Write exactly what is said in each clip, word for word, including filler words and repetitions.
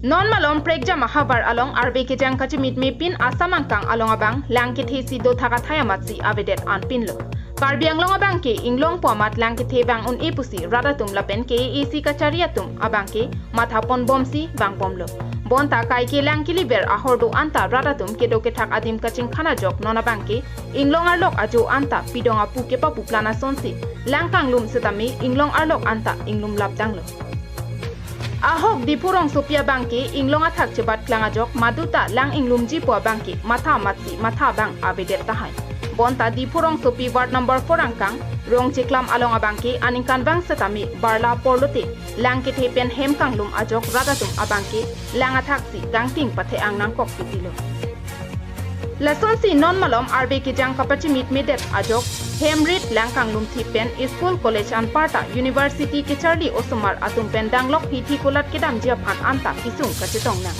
Non malom prekjam ahavar along arve kejang kachimitme pin Assam angkang along abang lang kethe si dothak athai amatsi avedet anpinlo. Karbi Anglong abang ke inglongpo amat lang kethe vang un-e pusi rat atum lapen K A A C kachari atum abang ke mathaponbomsi vangbomlo. Bonta kaike lang keliver ahordo anta rat atum kedo kethak adim kachingkhan ajok non abang ke inglong arlok ajo anta pidong apu kepapu plan asonsi lang kanglum setame inglong arlok anta inglum lapdanglo. Ahok Diphu rongsopi abang ke inglong athak chebat klang ajok maduta lang inglumjipo abang ke matha amatsi matha abang avedet tahai. Bonta Diphu rongsopi ward number four angkang Rongcheklam along abang ke aningkanvang setame barla porlote lang kethe pen hem kanglum ajok rat atum abang ke lang athaksi kangting pathe-ang nangkok pitilo. Lasonsi non malom arve kejang kapachimitmedet ajok hem rit lang kanglumthi pen school college anparta university kecharli osomar atum pen danglok hithi kulat kedamji aphan anta kesung kachetong nang.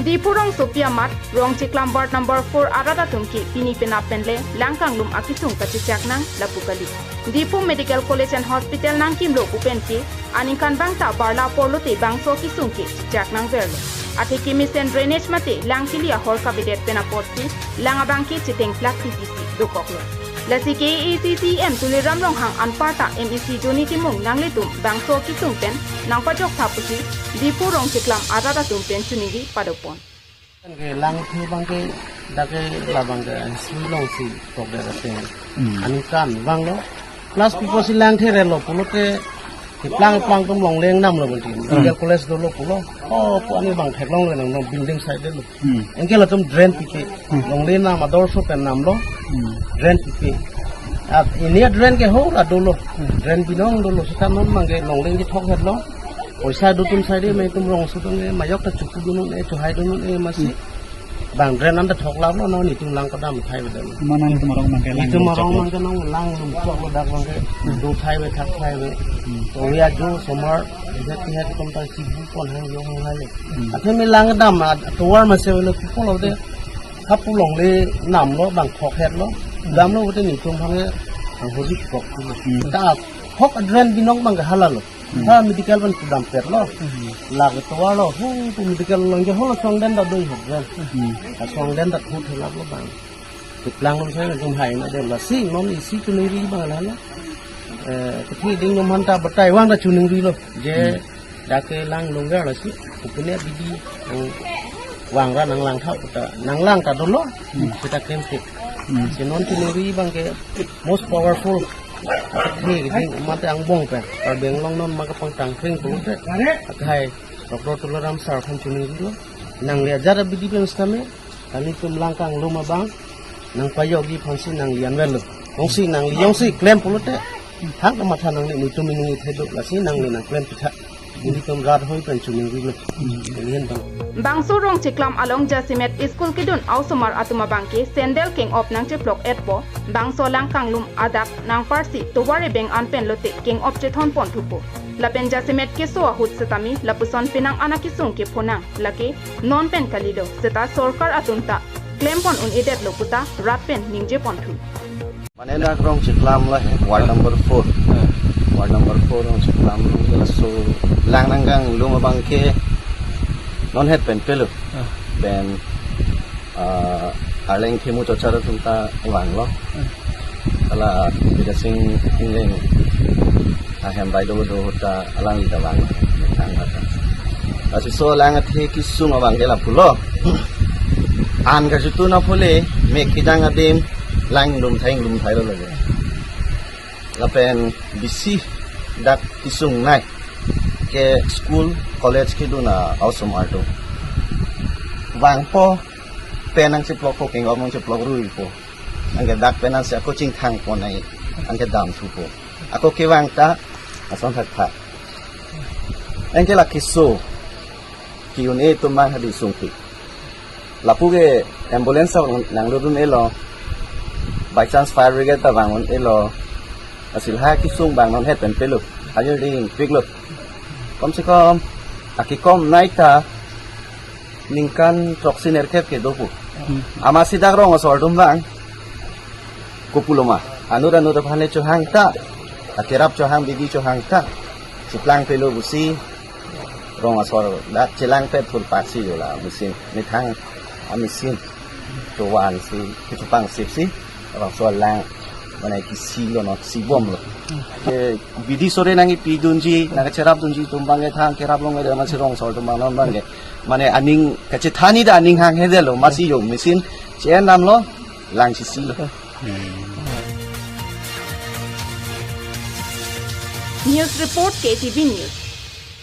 Diphu rongsopi amat Rongcheklam ward number four arat atum ke pini penap penle lang kanglum akesung kachechak nang lapu kali. Diphu Medical College and Hospital nangkimlo pu pen ke aningkanvang ta barla porlote bangso kesung ke chak nangverlo. Athe kemesen drainage mate lang kili ahor kavedet pen apotsi lang abang ke chetengplak titisi dokoklo. Lasi K A A C C E M Tuliram Ronghang anparta M A C Johnny Timung nanglitum bangso kesung pen nangpajok tha pusi Diphu Rongcheklam arat atum pen chiningri padopon. Ke lang thu abang ke dak ke labang ke sui longsi tok dak ke. Hmm. Aningkanvanglo. Plus people si lang the relo pulote keplang plang atum longle namlo bang ke. Hmm. Medical college dolo pulo. Oh, pu ani bang theklonglo nang building side lo. Hmm. Anke latum drain pipe. Hmm. Longle nam ador so pen namlo. Hmm. Drain pipe. Ap ini drain ke ho la dolo. Hmm. Drain binong dolo sita non abang ke longle kethok hetlo. Poisa do atum side me atum rongso atum ke majok ta chuku do non e, chuhai do non e masi. Hmm. Bang drain anta thok laplo, non itum lang padam thai bedan. Mana itum arong abang ke lang itum arong choklo. Abang ke nanglang lum choklo dak abang ke. Hmm. Do thai be thak thai be. Hmm. To ya jo somar, ihet ihet atum ta si bu pon hang yo hang hai. Hmm. Athe me lang dam atovar masi avelo pupo lo de. Hapu longle namlo bang thok hetlo. Damlo pulote itum abang ke ang hojik thok. Hmm. Ta thok drain binong abang ke halalo. Hmm. Ha medical pen pudam petlo. Hmm. Lake tovar lo, hu, pu medical along ke holo song den ta doi hok den. Hmm. Asong den ta thut helap lo bang. Keplang lo sai jum hai na den lasi non isi chiningri abang la la. Eh, kethi ding nom han ta batai vang ta chiningrilo. Je, hmm, dak ke lang longgar lasi, pupune bidi, oh, vang ra nanglang thau ta, nanglang ta dolo. Hmm. Sita klem te. Hmm. Si non chiningri abang ke most powerful. He, he, mate angbong pen. Karbi Anglong non ma kapangtang kring pulote. Akai, Doctor Tuliram sir aphan chiningrilo. Nangli ajat abidi pen setame, kalitum lang kanglum abang, nangpajokji aphansi nangli anvetlo. Jongsi nangli, jongsi klem pulote, thang kamatha nangli, nitum inung itheduk lasi nangli nangklem pitha. Ilitum rat hoi pen chiningrilo. Ilihen bang. Bangso Rongcheklam along jasemet school kedun a-osomar atum abang ke sandal keng-op nangcheplok etpo, bangso lang kanglum adak nangparsi tovar ebeng an pen lote keng-op chethon pon thupo. Lapen jasemet keso ahut setame lapuson penang an akesung kepho nang, lake non pen kalilo, seta sorkar atum ta klem pon un-edetlo puta rat pen ningje pon thu. Mane dak Rongcheklam lahei, ward number four. Hmm. Ward number four Rongcheklam laso lang nangkanglum abang ke non het pen pelo. Hmm. Pen, ah, Arleng Themu Chochar atum ta vanglo. Hmm. Hala Bidya Sing Engleng ahem bai do do ta alangli ta vanglo. Thang kata. Lasi laso lang athe kesung abang ke lapulo. An kachitun apule mek kejang adim lang lum thai lum thailo lage. Lapen bisi dak kesung nai ke school, college kedun a-osomar atum. Vangpo pen nangcheplokpo, keng-op nangcheplok ruipo. Anke dak pen ansi ako chingthang pon nai. Anke dam thupo. Ako kevang ta ason thakthak. Anke la keso ke-un-e atum abang hadi sungpi. Lapu ke ambulance ta nang, nanglut un-elo. By chance fire brigade ta vang un-elo. Lasi lahei kesung abang non het pen pelo. Ajir dingpiklo. Kom se kom, akekom nai ta ningkan throksi nerkep ke dopo. Hmm. Amatsi dak rong asor atum abang, kopulo ma, anut anut aphan le chohang ta, akerap chohang, bidi chohang ta, cheplang pelo pusi Rong asor dak chelangpet thurpaksi jo la machine. Methang a machine. Tovan si, kechepang sip si. Rong asor lang. Mane kisi lo no, si bom lo. Eh, bidi sore nangkipidunji, nangkacherapdunji atum abangke thang kerap longledet amatsi rong asor atum abang non abangke. Mane aning kachethan-i ta aning hanghe detlo, amatsi jo machine che-en damlo, lang sisi lo. News report K T V News.